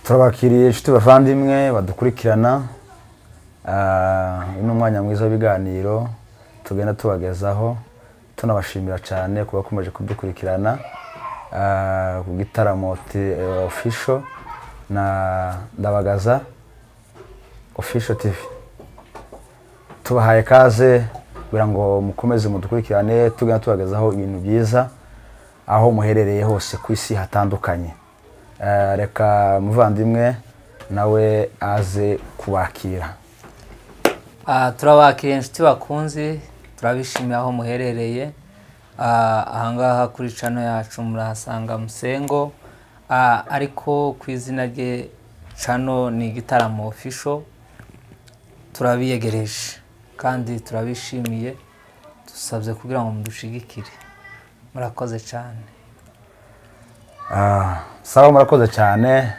Turabakiriye, inshuti bavandimwe badukurikirana. Uyu ni umwanya mwiza w'ibiganiro tugenda tubagezaho, tunabashimira cyane kuba bakomeje kudukurikirana ku Gitaramo Official na Ndabagaza Official TV. Tubahaye kaze kugira ngo mukomeze mudukurikirane, tugenda tubagezaho ibintu byiza aho muherereye hose ku isi hatandukanye. Reka muvandimwe nawe aze kubakira. Turabakiriye, inshuti bakunzi, turabishimiye aho muherereye. Ahangaha kuri channel yacu murahasanga Musengo, ariko ku izina rye channel ni Igitaramo Official. Turabiyegereje kandi turabishimiye, dusabye kugira ngo mudushigikire. Murakoze cyane. Sawa, murakoze cyane,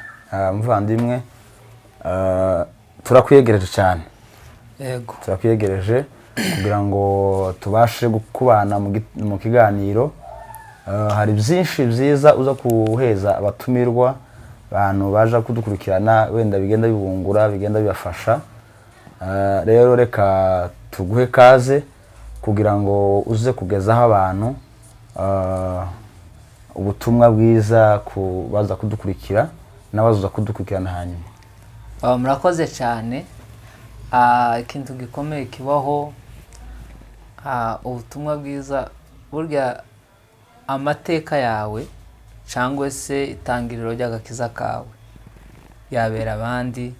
muvandimwe. Turakwiyegereje cyane. Yego. Turakwiyegereje kugira ngo tubashe kubana mu kiganiro. Hari byinshi byiza uza kuheza abatumirwa, abantu baje kudukurikirana, wenda bigenda bibungura, bigenda bibafasha. Rero reka tuguhe kaze kugira ngo uze kugezaho abantu ubutumwa bwiza ku baza kudukurikira n'abaza kudukurikirana hanyuma. Murakoze cyane. Ikintu gikomeye kibaho, ubutumwa bwiza, burya amateka yawe cyangwa se itangiriro ry'agakiza kawe yabera abandi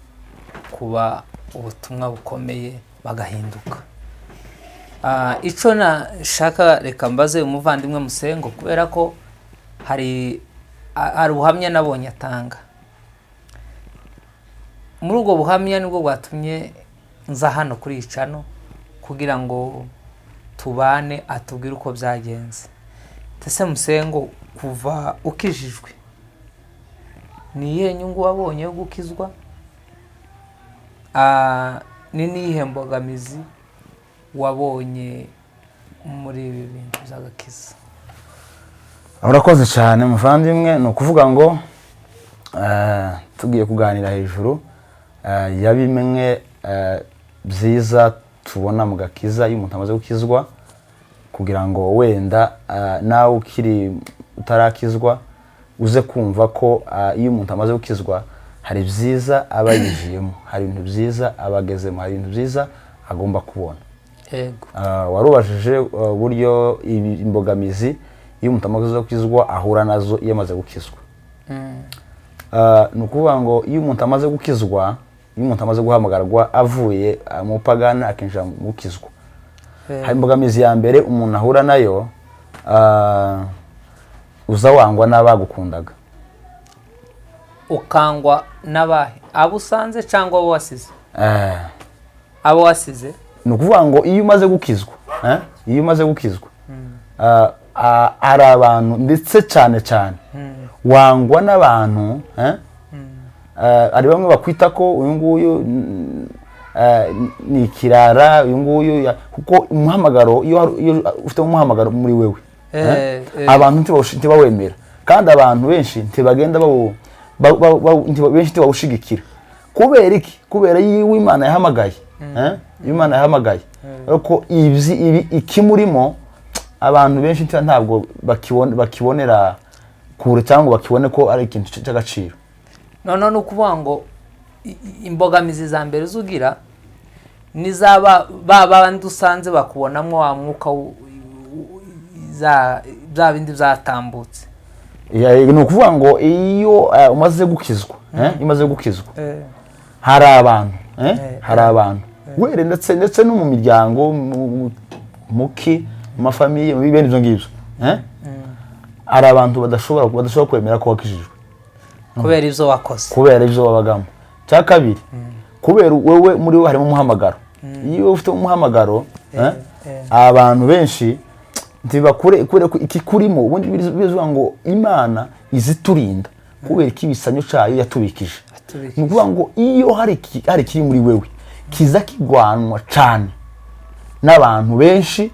kuba ubutumwa bukomeye, bagahinduka. Icyo nashaka, reka mbaze umuvandimwe Musengo, kubera ko hari ubuhamya nabonye atanga. Muri ubwo buhamya nibwo bwatumye nza hano kuri iyi channel kugira ngo tubane, atubwire uko byagenze. Ese Musengo, kuva ukijijwe, ni iyihe nyungu wabonye yo gukizwa? Ni n'iyihe mbogamizi wabonye muri ibi bintu by'agakiza? Urakoze cyane, muvandimwe. Ni ukuvuga ngo tugiye kuganira hejuru ya bimwe byiza tubona mu gakiza iyo umuntu amaze gukizwa, kugira ngo wenda nawe ukiri utarakizwa uze kumva ko iyo umuntu amaze gukizwa hari byiza aba yinjiyemo, hari ibintu byiza aba agezemo, hari ibintu byiza agomba kubona. Warubajije uburyo imbogamizi iyo umuntu amaze gukizwa ahura nazo iyo amaze gukizwa. Ni ukuvuga ngo iyo umuntu amaze gukizwa, iyo umuntu amaze guhamagarwa avuye mu pagani akinjira mu gukizwa, hari imbogamizi ya mbere umuntu ahura nayo: uza wangwa n'abagukundaga. Ukangwa n'abahe? Abo usanze cyangwa abo wasize? Abo wasize? Ni ukuvuga ngo iyo umaze gukizwa, iyo umaze gukizwa, hari abantu, ndetse cyane cyane wangwa n'abantu. Hari bamwe bakwita ko uyu nguyu ni ikirara, uyu nguyu kuko umuhamagaro, iyo ufite umuhamagaro muri wewe, abantu ntibawemera, kandi abantu benshi ntibagenda benshi ntibawushigikira. Kubera iki? Kubera iyo Imana yahamagaye, iyo Imana yahamagaye, ariko ibi ikimurimo, abantu benshi ntabwo bakibonera kure cyangwa bakibone ko ari ikintu cy'agaciro. Noneho ni ukuvuga ngo imbogamizi za mbere zugira ni za ba bandi usanze bakubonamo wa mwuka bya bindi byatambutse. Ni ukuvuga ngo iyo umaze gukizwa, iyo umaze gukizwa, hari abantu, hari abantu were ndetse no mu miryango, muki mu mafamiye, mu bene ibyo ngibyo, hari abantu badashobora kwemera ko wakijijwe. Kubera ibyo wakoze. Kubera ibyo wabagamo. Cya kabiri, kubera wewe muri we harimo umuhamagaro. Iyo ufite umuhamagaro, abantu benshi ntibakure, kubera ko ikikurimo ubundi bivuga ngo Imana iziturinda kubera ko ibisanyo cyayo yatubikije. Yatubikije. Ni ukuvuga ngo iyo hari ikiri muri wewe kiza kigwanwa cyane n'abantu benshi,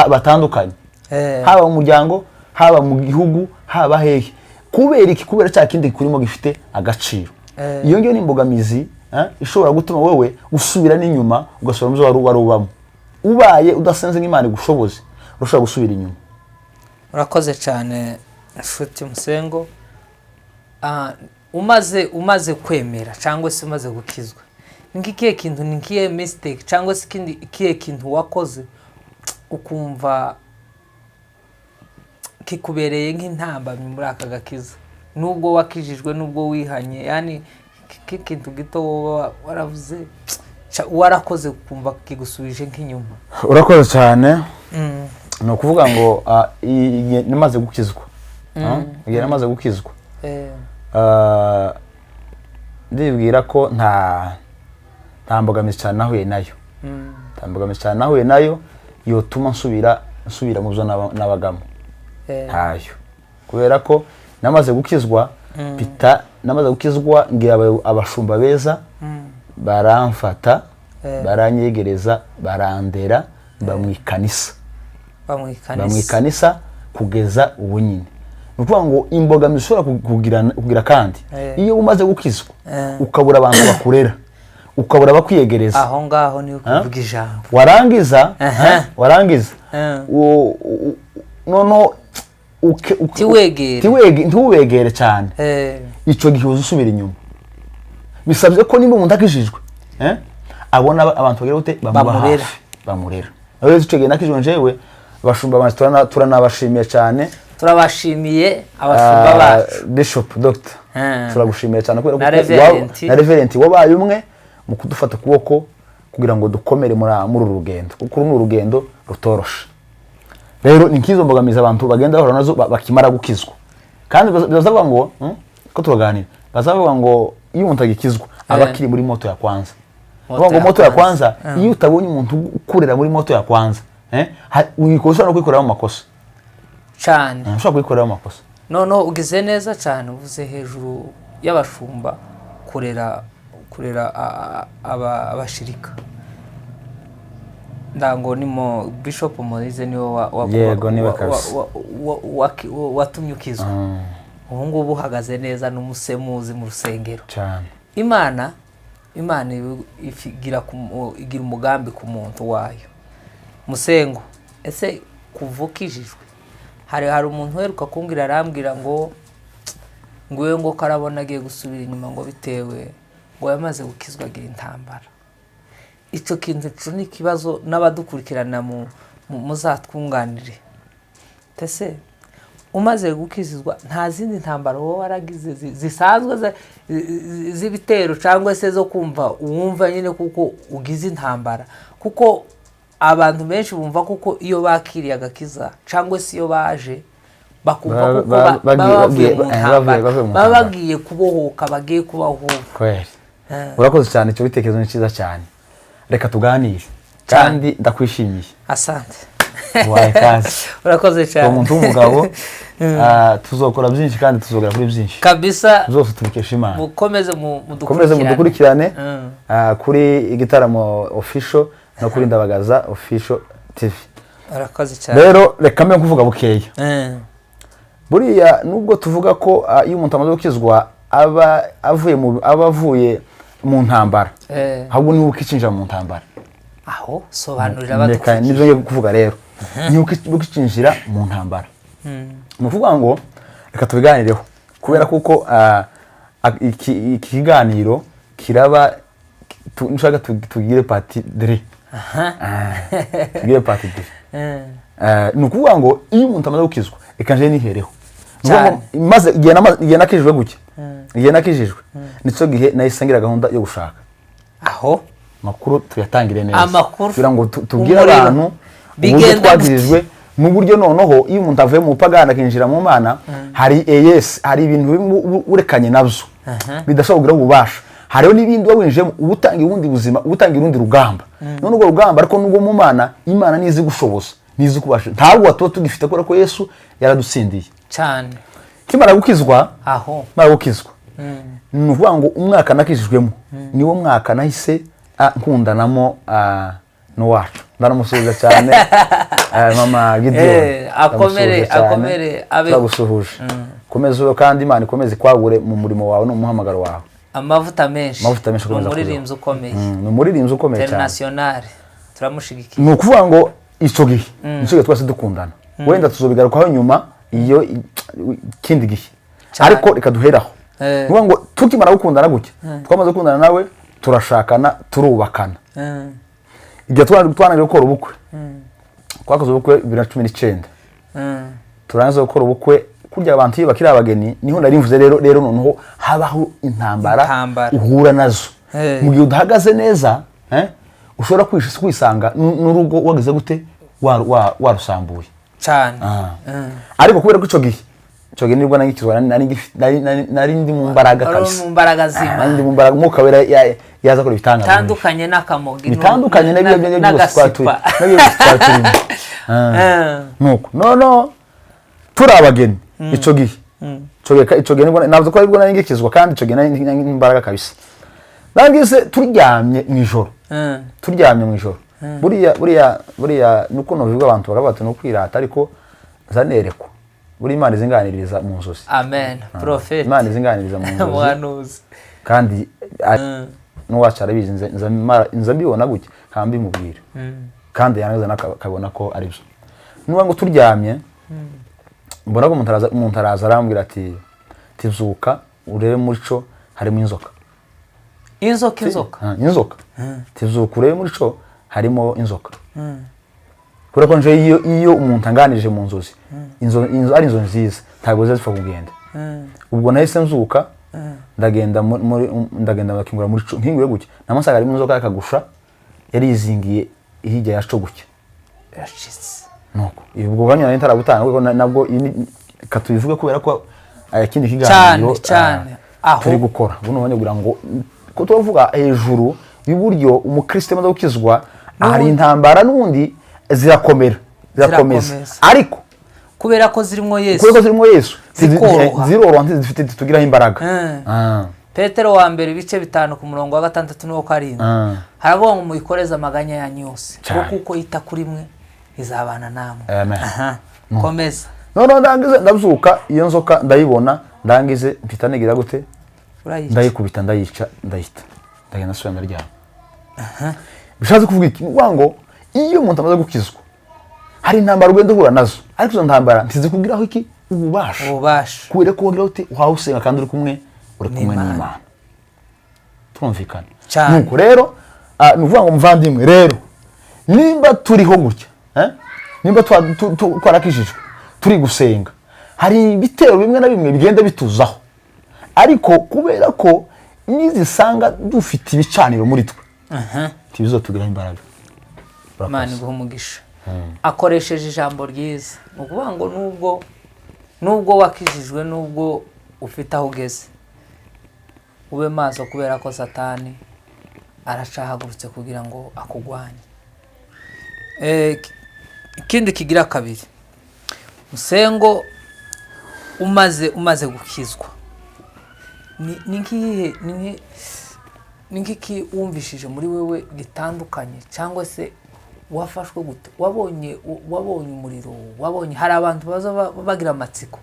batandukanye, haba mu muryango, haba mu gihugu, haba hehe. Kubera iki? Kubera cya kindi kurimo gifite agaciro. Iyo ngiyo ni imbogamizi ishobora gutuma wowe usubira n'inyuma, ugasubira mu byo wari ubamo. Ubaye udasenze nk'Imana igushoboze, urashobora gusubira inyuma. Urakoze cyane, nshuti Musengo. Umaze kwemera cyangwa se umaze gukizwa, ni nk'ikihe kintu, ni nk'iyihe mistake cyangwa se ikindi ikihe kintu wakoze ukumva kikubereye nk'intambamyi muri aka gakiza, nubwo wakijijwe, nubwo wihanye? Yani k'ikintu gito woba waravuze, warakoze, ukumva kigusubije nk'inyuma? Urakoze cyane. Ni ukuvuga ngo igihe namaze gukizwa, igihe namaze gukizwa, ndibwira ko nta mbogamizi cyane nahuye nayo, nta mbogamizi cyane nahuye nayo yotuma nsubira mu byo nabagamo. Ntayo, kubera ko namaze gukizwa, pita namaze gukizwa ngira abashumba beza, baramfata, baranyegereza, barandera, mba mu ikanisa. Ba mu Mba mu ikanisa. Ikanisa kugeza ubu nyine. Ni ukuvuga ngo imbogamizi ushobora kugira kandi, iyo umaze gukizwa, ukabura abantu bakurera, ukabura abakwiyegereza, Aho ngaho niho kuvuga ijambo. Warangiza, warangiza, noneho Tiwegere. Ntiwegere cyane. Icyo gihe uza usubira inyuma. Bisabye ko nimba umuntu akijijwe, abona abantu bagira gute? Bamuba Bamurera. hafi, bamurera. Rero icyo gihe nakijijwe, njyewe abashumba banjye turanabashimiye cyane. Turabashimiye abashumba bacu. Bishop Dr, turagushimiye cyane kubera Na ko Reverend. Na Reverend wabaye umwe mu kudufata ukuboko kugira ngo dukomere muri uru rugendo, kuko uru ni urugendo rutoroshe. Rero ni nk'izo mbogamizi abantu bagenda bahura nazo bakimara gukizwa. Kandi bazavuga ngo, ko turaganira, bazavuga ngo iyo umuntu agikizwa aba akiri muri moto ya kwanza. Moto Bavuga ngo ya moto ya kwanza. kwanza, iyo utabonye umuntu ukurera muri moto ya kwanza, ushobora no kwikoreraho amakosa. Cyane. Ushobora kuyikoreraho amakosa. Noneho ugize neza cyane, uvuze hejuru y'abashumba kurera abashirika. Ndango nimo Bishop Moise niwe Yego, niwe kabisa. watumye ukizwa. Ubu ngubu uhagaze neza n'umusemuzi mu rusengero. Cyane. Imana igira umugambi ku muntu wayo. Musengo, ese kuva ukijijwe, hari umuntu uheruka kumbwira, arambwira ngo iwe ngo karabona agiye gusubira inyuma, ngo bitewe ngo yamaze gukizwa agira intambara. Icyo kintu cyo ni ikibazo n'abadukurikirana muzatwunganire. Ese umaze gukizwa nta zindi ntambara wowe waragize zisanzwe z'ibitero cyangwa se zo kumva uwumva nyine kuko ugize intambara? Kuko abantu benshi bumva kuko iyo bakiriye agakiza cyangwa se iyo baje bakumva kuko baba bavuye mu ntambara, bavuye mu baba ntambara. bagiye kubohoka, bagiye kubahuka. Kweli, urakoze cyane, icyo bitekerezo ni cyiza cyane. Reka tuganire kandi ndakwishimiye. Asante. Waye kazi. Urakoze cyane. Uwo muntu w'umugabo, tuzokora byinshi kandi tuzogera kuri byinshi. Kabisa. Byose tubikesha Imana. Mukomeze Mukomeze mudukurikirane. mudukurikirane kuri Igitaramo Official no kuri Ndabagaza Official TV. Urakoze cyane. Rero reka mbe nkuvuga bukeya. Buriya nubwo tuvuga ko iyo umuntu amaze gukizwa aba avuye mu ntambara, ahubwo niwe ukicinjira mu ntambara. Aho sobanurira Reka abadukurikiye. Nibyo ngiye kuvuga. Rero niwe ukicinjira mu ntambara. Ni ukuvuga ngo reka tubiganireho kubera kuko iki kiganiro kiraba nshaka tugire part 3, tugire part 3. Ni ukuvuga ngo iyo umuntu amaze gukizwa, reka nje nihereho. Ni ukuvuga ngo maze igihe nakijijwe gutya, igihe nakijijwe nicyo gihe nahise ngira gahunda yo gushaka. Aho. Amakuru tuyatangire neza. Amakuru. Kugira ngo tubwire Umuriro. abantu uburyo Bigenda gute? twagirijwe n'uburyo noneho iyo umuntu avuye mu bupagani akinjira mu Mana, hari eyesi, hari ibintu bimwe urekanye nabyo bidashobora kugira ububasha. Hariho n'ibindi uba winjiyemo, uba utangiye ubundi buzima, uba utangiye urundi rugamba. None urwo rugamba ariko nubwo mu Mana, Imana nizi gushoboza, nizi kubasha, ntabwo tuba tugifite kubera ko Yesu yaradutsindiye. Cyane. Kimara gukizwa, Aho. mara gukizwa, ni ukuvuga ngo umwaka nakijijwemo niwo mwaka nahise nkundanamo n'uwacu. Ndanamusuhuza cyane. Mama Gideon, Akomere, ndamusuhuje cyane. akomere, abe- Turagusuhuje, komeza ube kandi Imana ikomeze ikwagure mu murimo wawe no mu muhamagaro wawe. Amavuta menshi. Amavuta menshi Ni akomeza umuririmbyi ukomeye. Ni umuririmbyi ukomeye cyane. International, turamushigikiye. Ni ukuvuga ngo icyo gihe twese dukundana, wenda tuzobigarukaho nyuma iyo ikindi gihe. Cyane. Ariko reka duheraho. Ni ukuvuga ngo tukimara gukundana gutya, twamaze gukundana nawe, turashakana, turubakana. Igihe twananiwe gukora ubukwe, twakoze ubukwe 2019. Turangiza gukora ubukwe, kurya abantu iyo bakiri abageni, niho nari mvuze rero noneho habaho intambara, Intambara. uhura nazo. Mu gihe udahagaze neza, ushobora kwisanga n'urugo wagize gute, warusambuye. Cyane. Ariko kubera ko icyo gihe nibwo nagikizwa, nari ndi mu mbaraga Wari kabisa. mu mbaraga Nari z'Imana. ndi mu mbaraga, Umwuka Wera yaza akora ibitangaza byinshi. Bitandukanye n'akamogi Bitandukanye n'ibyo byose twari turi n'agasipa. N'ibyo byose twari turimo. Nuko noneho turi abageni icyo gihe nibwo navuze ko aribwo nari ngikizwa, kandi icyo gihe nari imbaraga kabisa. Nangize turyamye mu ijoro, turyamye mu ijoro, buriya nuko nubivuga abantu bakavuga bati ni ukwirata, ariko nzanerekwa buriya Imana izinganiriza mu nzozi. Amen, prophet. Imana izinganiriza mu nzozi. Muhanuzi. Kandi n'uwacu arabizi, nza mbibona gutya nkaba mbimubwira, kandi yarangiza akabona ko ari byo. Niba ngo turyamye, mbona ko umuntu araza arambwira ati: "Tibyuka urebe muri cyo harimo inzoka." Inzoka, inzoka? Ah, inzoka. "Tibyuka urebe muri cyo harimo inzoka." Kubera ko nje iyo umuntu anganirije mu nzozi, ari inzozi nziza, ntabwo ziba zipfa kugenda. Ubwo nahise nzuka, ndagenda ndagenda bakingura muri co, nkingure gutya namasanga harimo inzoka y'akagusha yari yizingiye hirya ya co gutya. Yashitse. Nuko ubwo buhamya nari ntarabutanga, kuko nabwo iyi reka tubivuge kubera ko ikindi kiganiro Cyane, cyane. Aho. turi gukora buno buhamya kugira ngo ko tuvuga hejuru y'uburyo umukristo amaze gukizwa hari intambara n'ubundi zirakomera, zirakomeza. Zirakomeza. Ariko kubera ko zirimo Yesu. Kubera ko zirimo Yesu Zikoroha. ziroroha, ntizifite zitugiraho imbaraga. Petero wa mbere ibice 5 ku murongo wa 6 n'uwa 7, haravuga ngo muyikoreze amaganya yanyu yose, Cyane. ngo kuko yita kuri mwe izabana namwe. Amen. Aha. Komeza. Noneho ndangize ndabyuka, iyo nzoka ndayibona, ndangize mpita nigira gute? Urayica. Ndayikubita, ndayica, ndayita, ndagenda nsubira ndaryama. Bishatse kuvuga iki? Ni ukuvuga ngo iyo umuntu amaze gukizwa hari intambara ugenda uhura nazo, ariko izo ntambara ntizikugiraho iki? Ububasha. Ububasha. Kubera ko wagira uti uhawe usenga kandi uri kumwe N'Imana. n'Imana. Turumvikana? Cyane. Nuko rero ni ukuvuga ngo muvandimwe rero, nimba turiho gutya, nimba twarakijijwe, turi gusenga, hari ibitero bimwe na bimwe bigenda bituzaho, ariko kubera ko nizisanga dufite ibicaniro muri twe, ntibizotugiraho imbaraga. Imana Urakoze. iguha umugisha, akoresheje ijambo ryiza. Ni ukuvuga ngo nubwo wakijijwe, nubwo ufite aho ugeze, ube maso kubera ko Satani aracahagurutse kugira ngo akugwanye. Ikindi kigira kabiri, musengo, umaze gukizwa, ni nk'iyihe ni nk'iki wumvishije muri wewe gitandukanye, cyangwa se wafashwe gute? Wabonye umuriro? Wabonye, hari abantu baza bagira amatsiko,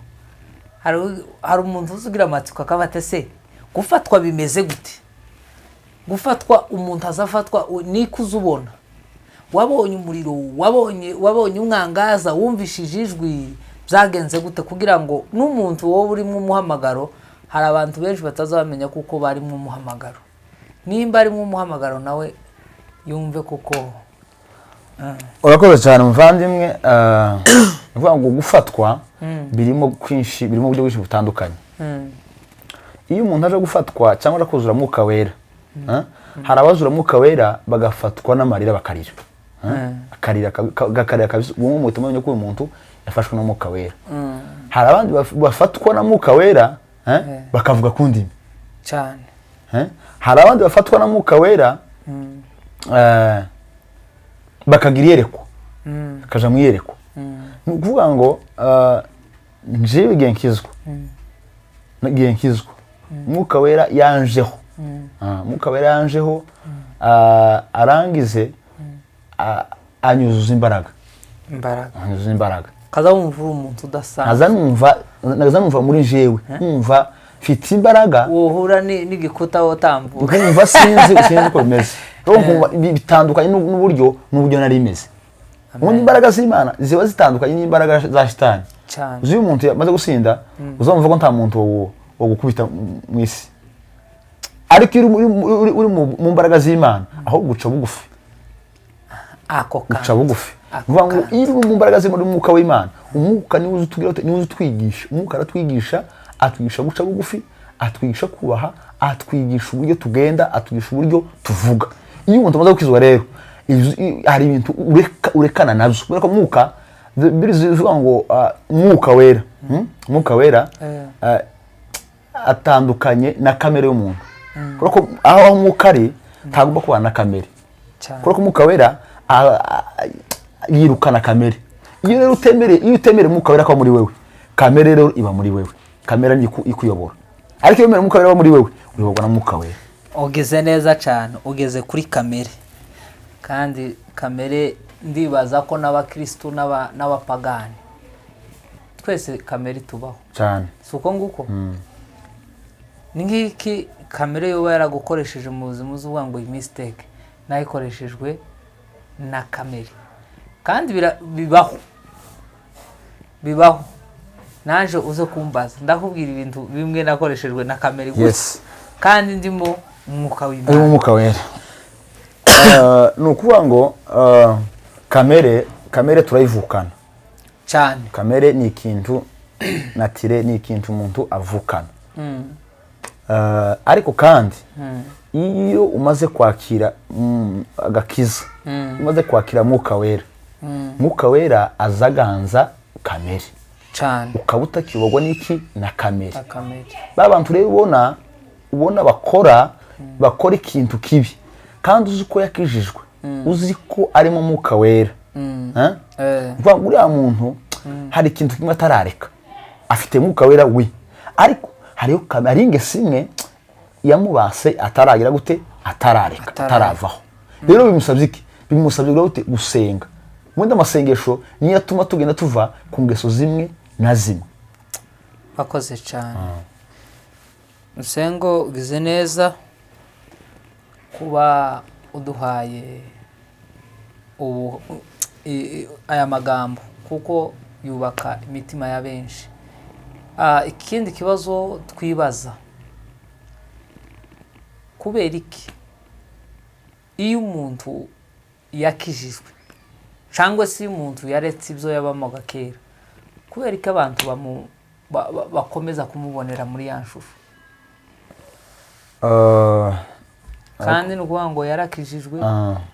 hari umuntu uza ugira amatsiko akaba ati: "Ese gufatwa bimeze gute?" Gufatwa, umuntu azafatwa niko uza ubona, wabonye umuriro, wabonye umwangaza, wumvishije ijwi, byagenze gute? Kugira ngo n'umuntu wowe urimo umuhamagaro, hari abantu benshi batazamenya kuko barimo umuhamagaro, nimba arimo umuhamagaro nawe yumve kuko Urakoze cyane muvandimwe. Ni ukuvuga ngo gufatwa birimo kwinshi, birimo uburyo bwinshi butandukanye. Iyo umuntu aje gufatwa cyangwa aje kuzura Mwuka Wera, hari abazura Mwuka Wera bagafatwa n'amarira bakarira. Akarira gakarira kabisa, uwo muhita mumenya ko uyu muntu yafashwe n'Umwuka Wera. Hari abandi bafatwa na Mwuka Wera, bakavuga ku ndimi. Cyane. Hari abandi bafatwa na Mwuka Wera, bakagira iyerekwa, bakaja mu iyerekwa. Ni ukuvuga ngo njyewe igihe nkizwa Mwuka Wera yanjeho. Mwuka Wera yanjeho, arangize Anyuzuza imbaraga. Imbaraga. Anyuzuza imbaraga. Kaza wumva uri umuntu udasanzwe. Nkaza numva muri jewe nkumva mfite imbaraga. Wohura n'igikuta wotambuka. Nkumva sinzi uko bimeze. Rero nkumva bitandukanye n'uburyo nari meze. Ubundi imbaraga z'Imana ziba zitandukanye n'imbaraga za shitani. Cyane. Uzi, iyo umuntu yamaze gusinda, uzumva ko nta muntu wo gukubita mu isi. Ariko iyo uri mu mbaraga z'Imana, ahubwo uca bugufi. Ako Uca kantu. bugufi. Ako Uvuga ngo kantu. iyo uri mu mbaraga z'Imana, uri mu mwuka w'Imana, umwuka niwo uzi utubwira niwo uzi utwigisha. Umwuka aratwigisha, atwigisha guca bugufi, atwigisha kubaha, atwigisha uburyo tugenda, atwigisha uburyo tuvuga. Iyo umuntu amaze gukizwa rero, hari ibintu urekana nabyo, kubera ko umwuka, Bibiliya zivuga ngo umwuka wera, Umwuka wera atandukanye na kamere y'umuntu, kubera ko aho umwuka ari ntagomba kubana na kamere. Cyane. Kubera ko umwuka wera yirukana kamere. Iyo rero utemereye, iyo utemereye umwuka wera ko aba muri wewe, kamere rero iba muri wewe, kamere ni ikuyobora. Ariko iyo wemereye umwuka wera aba muri wewe, uyoborwa na mwuka wera. Ugeze neza cyane, ugeze kuri kamere. Kandi kamere, ndibaza ko n'abakirisitu n'abapagani twese kamere tubaho. Cyane. Si uko nguko? Ni nk'iki kamere yoba yaragukoresheje mu buzima uzuvuga ngo iyi mistake nayikoreshejwe na kamere? Kandi bibaho, bibaho. Naje uze kumbaza, ndakubwira ibintu bimwe nakoreshejwe na kamere gusa kandi ndimo umwuka Harimo w'Imana. umwuka wera. Ni ukuvuga ngo kamere turayivukana. Cyane. Kamere ni ikintu naturel, ni ikintu umuntu avukana. Ariko kandi iyo umaze kwakira agakiza, umaze kwakira mwuka wera, mwuka wera azaganza kamere. Cyane. Ukaba utakiyoborwa n'iki? Na kamere. Na kamere. Ba bantu rero ubona bakora ikintu kibi, kandi uzi ko yakijijwe, uzi ko arimo mwuka wera. Eh? Eh. Ukuvuga ngo uriya muntu hari ikintu kimwe atarareka. Afite mwuka wera we, ariko hariho hari ingeso imwe yamubase ataragira gute? Atarareka. Atarareka. Ataravaho. Rero bimusabye iki? Bimusabye kugira gute? Gusenga. Ubundi amasengesho niyo atuma tugenda tuva ku ngeso zimwe na zimwe. Bakoze cyane. Musengo, ugize neza kuba uduhaye ubu aya magambo, kuko yubaka imitima ya benshi. Ikindi kibazo twibaza: kubera iki iyo umuntu yakijijwe, cyangwa se iyo umuntu yaretse ibyo yabamoga kera, kubera ko abantu bakomeza kumubonera muri ya shusho? Kandi ni ukuvuga ngo yarakijijwe,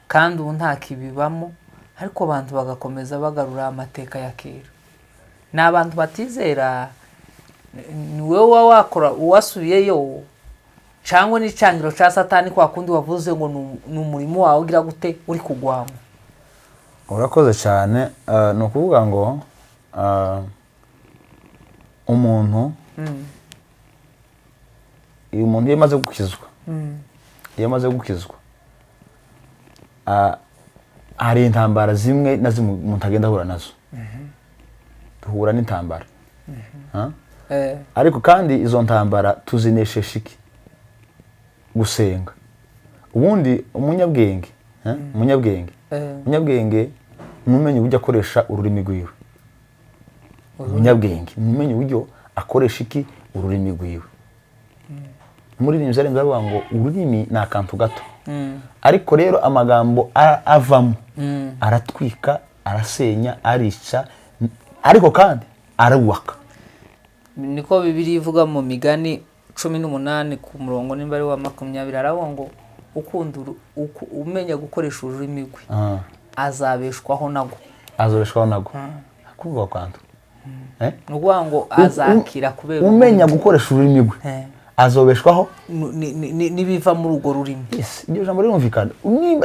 kandi ubu ntakibibamo, ariko abantu bagakomeza bagarura amateka ya kera. Ni abantu batizera, ni wowe uba wakora uwasubiyeyo, cyangwa n'icangiro cya Satani, kwa kundi wavuze ngo ni umurimo wawe ugira gute uri kugwamo? Urakoze cyane. Ni ukuvuga ngo umuntu, iyo umuntu iyo amaze gukizwa, iyo amaze gukizwa, hari intambara zimwe na zimwe umuntu agenda ahura nazo. Duhura n'intambara. Ha? Ariko kandi izo ntambara tuzineshesha iki? Gusenga. Ubundi umunyabwenge, eh? Umunyabwenge, umunyabwenge ni umenya uburyo akoresha ururimi rwiwe. Umunyabwenge ni umenya uburyo akoresha iki? Ururimi rwiwe. Umuririmbyi arenze avuga ngo ururimi ni akantu gato, ariko rero amagambo avamo aratwika, arasenya, arica, ariko kandi arubaka. Niko Bibiliya ivuga mu Migani 18 ku murongo nimba ari wa 20, aravuga ngo ukunda umenya gukoresha ururimi rwe azabeshwaho nago. Azobeshwaho nago. Kuvuga kwantu, eh? Ni ukuvuga ngo azakira kubera Umenya gukoresha ururimi rwe azobeshwaho n'ibiva muri urwo rurimi. Yes, iryo jambo rirumvikana.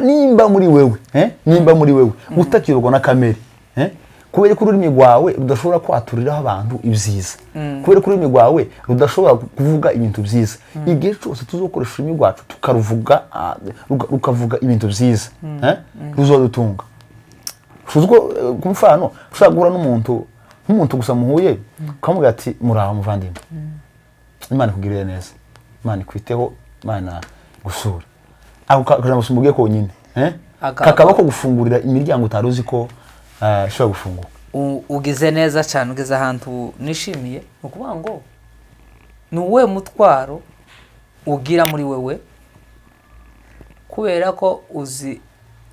Nimba muri wewe, eh? Nimba muri wewe utakiyoborwa na kamere, eh? Kubera ko ururimi rwawe rudashobora kwaturiraho abantu ibyiza, kubera ko ururimi rwawe rudashobora kuvuga ibintu byiza, igihe cyose tuzokoresha ururimi rwacu tukaruvuga, rukavuga ibintu byiza, eh? Ruzodutunga. Uzi ko ku mufano ushobora guhura n'umuntu, nk'umuntu gusa muhuye, ukamubwira ati: "Muraho muvandimwe, Imana ikugirire neza, Imana ikwiteho, Imana igusure." Ako kajambo gusa umubwiye konyine, eh? Kakaba ko gufungurira imiryango utari uzi ko ishobora gufunguka. Ugize neza cyane, ugeze ahantu nishimiye. Ni ukuvuga ngo ni uwuhe mutwaro ugira muri wewe, kubera ko uzi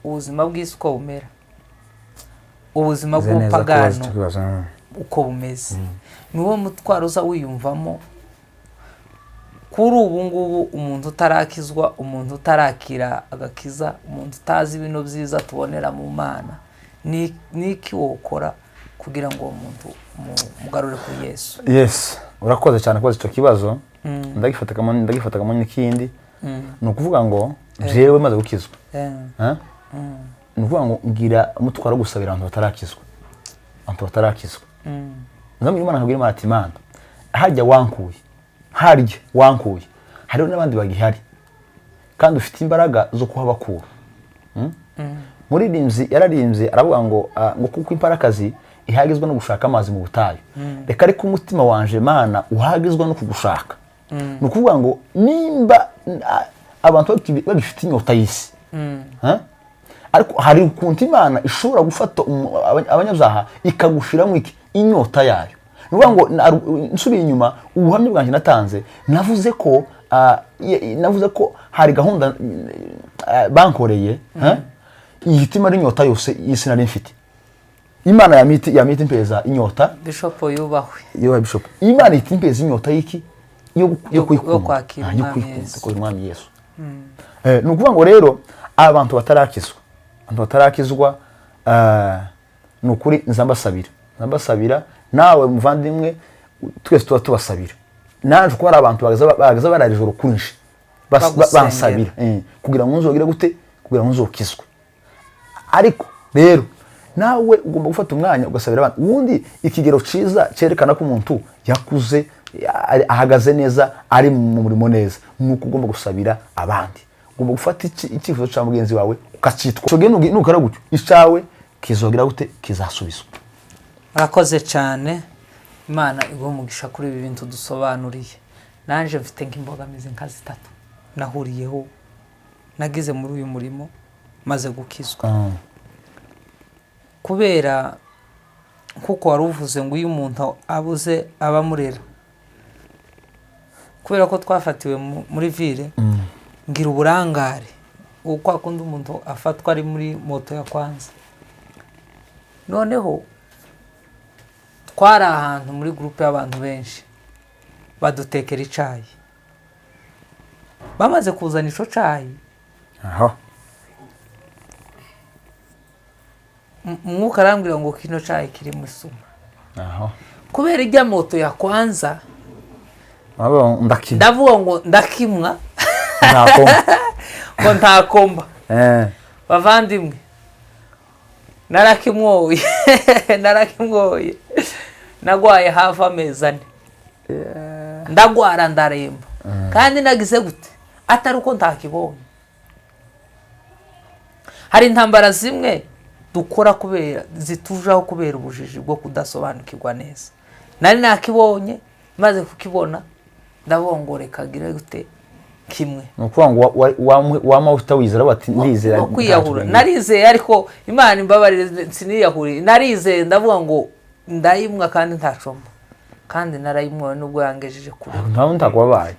ubuzima bw'isi uko bumera, ubuzima bw'ubupagano uko bumeze, ni uwo mutwaro uza wiyumvamo kuri ubu ngubu? Umuntu utarakizwa, umuntu utarakira agakiza, umuntu utazi ibintu byiza tubonera mu Mana, ni iki wokora kugira ngo uwo muntu mugarure kuri Yesu? Yes, urakoze cyane kubaza icyo kibazo. Ndagifata kamwe n'ikindi. Ni ukuvuga ngo jewe maze gukizwa, eh? Ni ukuvuga ngo ngira umutwaro wo gusabira abantu batarakizwa, abantu batarakizwa. Nzamubwira Imana, nkabwira Imana ati: "Imana, harya wankuye, harya wankuye, hariho n'abandi bagihari, kandi ufite imbaraga zo kuhabakura." Muririmbyi yararimbye aravuga ngo ngo kuko imparakazi ihagizwa no gushaka amazi mu butayu, reka ariko umutima wanje, Mana, uhagizwa no kugushaka. Ni ukuvuga ngo nimba abantu bagifite inyota y'isi, eh? Ariko hari ukuntu Imana ishobora gufata abanyabyaha ikagushiramo iki? Inyota yayo. Ni ukuvuga ngo nsubiye inyuma, ubuhamya bwanjye natanze, navuze ko hari gahunda bankoreye, eh? Ihita ari inyota yose y'isi nari mfite. Imana yamita impeza inyota. Bishop yubahwe. Yewe Bishop, Imana ihita impeza inyota y'iki? Yo kuyikunda. Yo kwakira Ah, yo Umwami kuyikunda, Yesu. kwakira Umwami Yesu. Ni ukuvuga ngo rero abantu batarakizwa, abantu batarakizwa, ni ukuri nzambasabira, nzambasabira. Nawe muvandimwe, twese tuba tubasabira. Naje kuba hari abantu bagaza barara ijoro kwinshi Bagusengera. bansabira, kugira ngo nzogire gute? Kugira ngo nzokizwe. Ariko rero nawe ugomba gufata umwanya ugasabira abandi. Ubundi ikigero cyiza cyerekana ko umuntu yakuze, ahagaze neza, ari mu murimo neza, ni uko ugomba gusabira abandi. Ugomba gufata icyifuzo cya mugenzi wawe ukacyitwa. Icyo gihe nukora gutyo, icyawe kizogira gute? Kizasubizwa. Murakoze cyane, Imana iguhe umugisha kuri ibi bintu dusobanuriye. Nanjye mfite nk'imbogamizi nka zitatu nahuriyeho, nagize muri uyu murimo maze gukizwa. Kubera nk'uko wari uvuze ngo iyo umuntu abuze abamurera, kubera ko twafatiwe muri ville, ngira uburangare uko kwa kundi umuntu afatwa ari muri moto ya kwanza. Noneho twari ahantu muri groupe y'abantu benshi, badutekera icayi. Bamaze kuzana ico cayi, aho Umwuka arambwira ngo kino cayi kirimo isuma. Aho Kubera ijya moto ya kwanza, abo ndakina. Ndavuga ngo ndakimwa. Ntako. Ngo ntakomba. Bavandimwe, narakimwoye, narakimwoye, nagwaye hafi amezi 4. Ndagwara, ndaremba, kandi nagize gute? Atari uko ntakibonye. Hari intambara zimwe dukora kubera zitujaho, kubera ubujiji bwo kudasobanukirwa neza. Nari nakibonye, maze kukibona ndabongoreka gire gute? Kimwe. Ni ukuvuga ngo wama utawizera bati ndizera. No kwiyahura. Narizeye, ariko Imana imbabarire, siniyahuriye. Narizeye, ndavuga ngo ndayimwa kandi ntacomba, kandi narayimwoye nubwo yangejeje kure. Ntabwo ntakubabaye.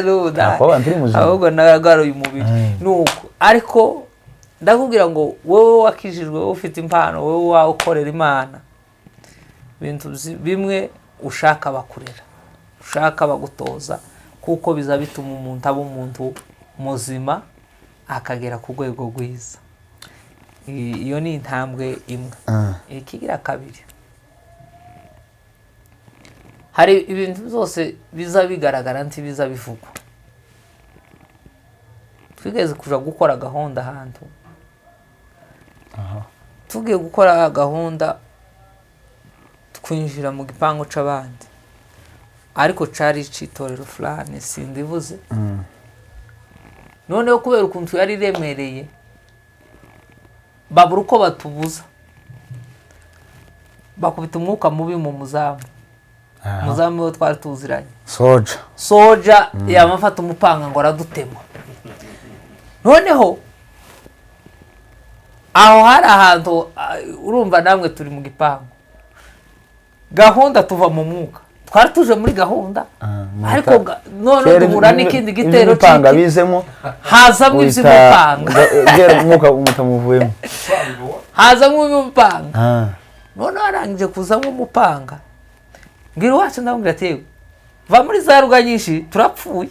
N'ubu Ntakubabaye, nturi muzima. Ahubwo nagaruye umubiri. Nuko ariko ndakubwira ngo wowe wakijijwe, wowe ufite impano, wowe wawe ukorera Imana, ibintu bimwe ushaka bakurera, ushaka bagutoza, kuko biza bituma umuntu aba umuntu muzima, akagera ku rwego rwiza. Iyo ni intambwe imwe. Ikigira kabiri, hari ibintu byose biza bigaragara ntibiza bivugwa. Twigeze kuja gukora gahunda ahantu. Tugiye gukora gahunda, twinjira mu gipangu c'abandi, ariko cari ic'itorero fulani, sindibuze. Noneho kubera ukuntu yari iremereye, babura uko batubuza. Bakubita umwuka mubi mu muzamu. Aha. Umuzamu we twari tuziranye. Soja. Soja yamafata umupanga ngo aradutema. Noneho aho hari ahantu, urumva namwe turi mu gipangu, gahunda tuva mu mwuka, twari tuje muri gahunda. Ariko none duhura n'ikindi gitero imipanga c'iki? Bizemo. Hazamo iby'umupanga. Gera umwuka mutamuvuyemo. Hazamo iby'umupanga. Noneho arangije kuzamo umupanga, mbwira iwacu, ndamubwira ati: "Yewe, va muri za ruga nyinshi, turapfuye.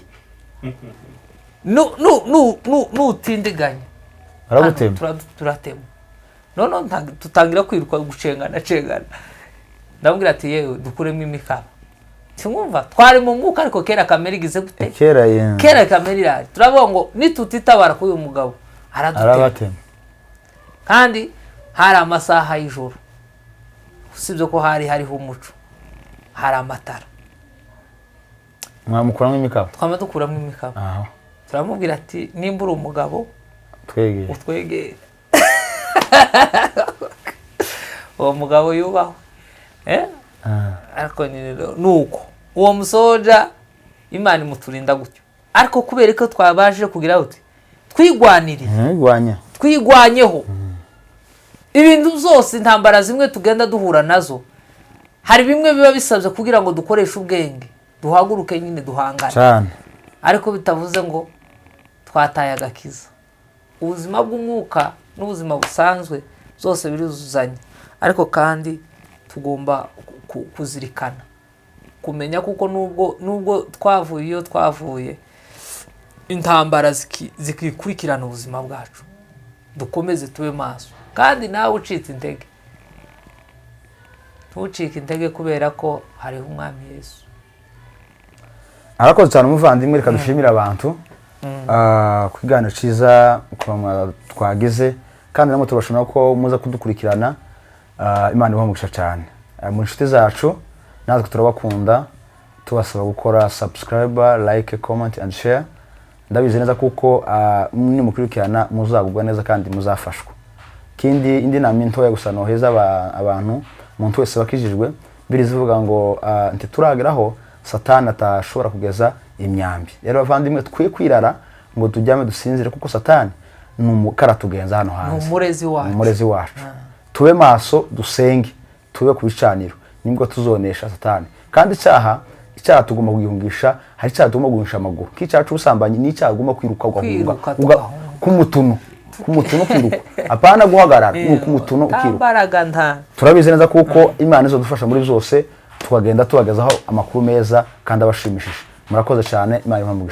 Nutindiganya baragutema." Hano turatema. Noneho tutangira kwiruka, gucengana cengana. Ndamubwira ati: "Yewe, dukuremo imikaba." Simwumva, twari mu mwuka, ariko kera kamere igize gute? Kera ye. Kera kamere irahari. Turavuga ngo nitutitabara kuri uyu mugabo aradutema. Arabatema. Kandi hari amasaha y'ijoro, usibye ko hari hariho umuco, hari amatara. Mwamukuramo imikaba. Twama dukuramo imikaba. Aho. Turamubwira ati: "Nimba uri umugabo, twegeye." Utwegere. Uwo mugabo yubahwe. Eh? Ariko nyine rero nuko uwo musoja Imana imuturinda gutyo, ariko kubera ko twabashije kugira uti twigwaniriye. Ntibigwanya. Twigwanyeho. Ibintu byose, intambara zimwe tugenda duhura nazo, hari bimwe biba bisabye kugira ngo dukoreshe ubwenge, duhaguruke nyine duhangane. Cyane. Ariko bitavuze ngo twataye agakiza. Ubuzima bw'umwuka n'ubuzima busanzwe byose biruzuzanya, ariko kandi tugomba kuzirikana kumenya kuko nubwo twavuye iyo twavuye, intambara zikikurikirana ubuzima bwacu, dukomeze tube maso. Kandi nawe ucitse intege, ntucike intege, kubera ko hariho Umwami Yesu. Arakoze cyane umuvandimwe. Reka dushimire abantu ku kiganiro cyiza kuba twagize, kandi namwe tubashimira ko muza kudukurikirana. Imana ibahe umugisha cyane. Mu inshuti zacu, natwe turabakunda, tubasaba gukora subscribe, like, comment and share. Ndabizi neza kuko nimukurikirana muzagubwa neza kandi muzafashwa. Kindi, indi nama ntoya gusa noheza abantu, umuntu wese wakijijwe, biri zivuga ngo ntiturageraho Satani atashobora kugeza imyambi. Rero bavandimwe, twe kwirara ngo tujyame dusinzire, kuko Satani ni umukaratugenza hano Ni hanze. umurezi wacu. Ni umurezi wacu. Tube maso, dusenge, tube ku bicaniro, nibwo tuzonesha Satani. Kandi icyaha tugomba kugihungisha. Hari icyaha tugomba guhungisha amaguru, nk'icyaha cy'ubusambanyi. Ni icyaha ugomba kwiruka ugahunga. Kwiruka, tugahunga. K'umutunu ukiruka, apana guhagarara, ni uk'umutunu Nta ukiruka. mbaraga, nta Turabizi neza kuko Imana izadufasha muri byose, tukagenda tubagezaho amakuru meza kandi abashimishije. Murakoze cyane, Imana ibahe umugisha.